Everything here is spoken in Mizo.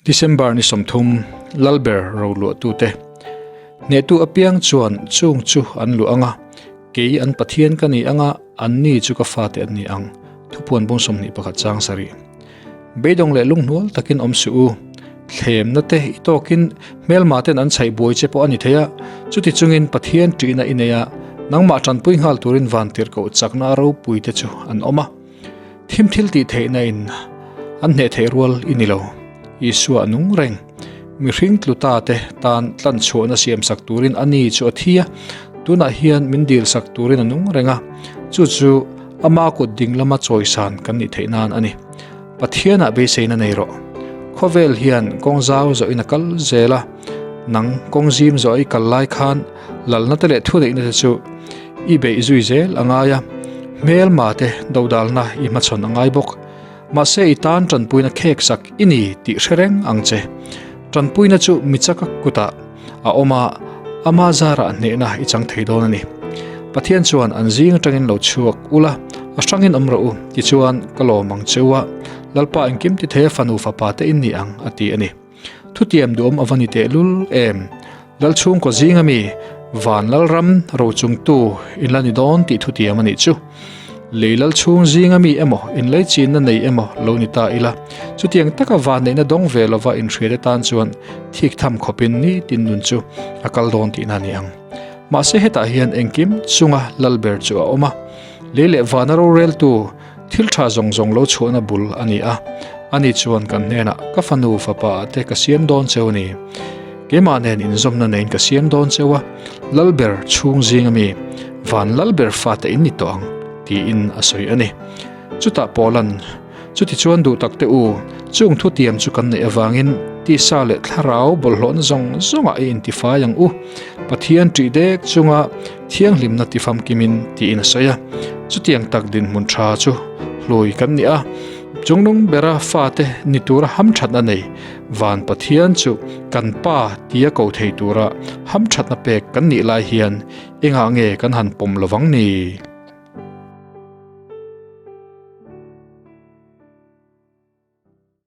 December ni 30 Lalber roluahtute Hnehtu apiang chuan chung chu an luah anga, kei an Pathian ka ni anga, anni chu ka fate an ni ang. Thupuan bung 21 chang sarih. Beidawng leh lunghnual takin awm suh u. Thlemna te i tawkin hmelma ten an chhaih buai che pawh a ni thei a, chuti chungin Pathian ṭihna i nei a, nangmah ṭanpui nghal turin vantirhkoh chakna ropui te chu an awm a. Thim thil tih theihna in an hneh theih rual i ni lo. Isua a nung reng. Mihring tlu ta te tan tlan chhuahna siam sak turin a ni chu a thi a, tunah hian min dil sak turin a nung reng a, chu chu ama kut ding lama chawisan kan nih theih nan a ni. Pathianah beiseina nei rawh. Khawvel hian kawng zau zawhin a kal zel a, nang kawng zim zawh i kal lai khan lalna te leh thuneihna te chu I beih zui zel a ngai a, hmelma te dodalna i hmachhawn a ngai bawk. Mahse i tan tanpuina khek sak i ni tih hre reng ang che. Tanpuina chu mi chaka kutah a awm a, ama zarah hnehna i chang thei dawn a ni. Pathian chuan an zing atangin lo chhuak ula, a hrangin awm rawh u, tichuan ka lawm ang che u a, Lalpa engkim ti thei a fanu fapa te in ni ang a ti a ni. Thutiam duhawm a va ni tehlul em? Lalchhungkaw zinga mi Van Lalram rochungtu in la ni dawn tih thutiam a nih chu. Lei Lalchhung zinga mi emaw inleichinna nei emaw lo ni ta ila, chutiang taka vanneihna dawng ve lova inhriat atan chuan thik tham khawpin nitin nun chu a kal dawn tihna a ni ang. Mahse hetah hian engkim chunga Lalber chu a awm a, lei leh vana roreltu Thil tha zawng zawng lo chhuahna bul a ni a, ani chuan kan hnenah ka fanu fapa ah te ka siam dawn cheu a ni. Keimah nen inzawmna neiin ka siam dawn cheu a, Lalber chhung zing ami, van Lalber fate in ni tawh ang, tiin a sawi a ni. Chutah Paula'n, Chutichuan duh tak te u, chung thutiam chu kan neih avangin tisa leh thlarau bawlhhlawhna zawng zawngah i intifai ang u, Pathian ṭih dek chunga Thianghlimna ti famkimin tiin a sawi a, chutiang tak dinhmun tha chu hlui kan ni a, chungnung bera fate ni tura hamthatna nei Van Pathian chu kan Pa tia ko thei tura hamthatna pek kan nih lai hian engah nge kan han pawm lovang ni?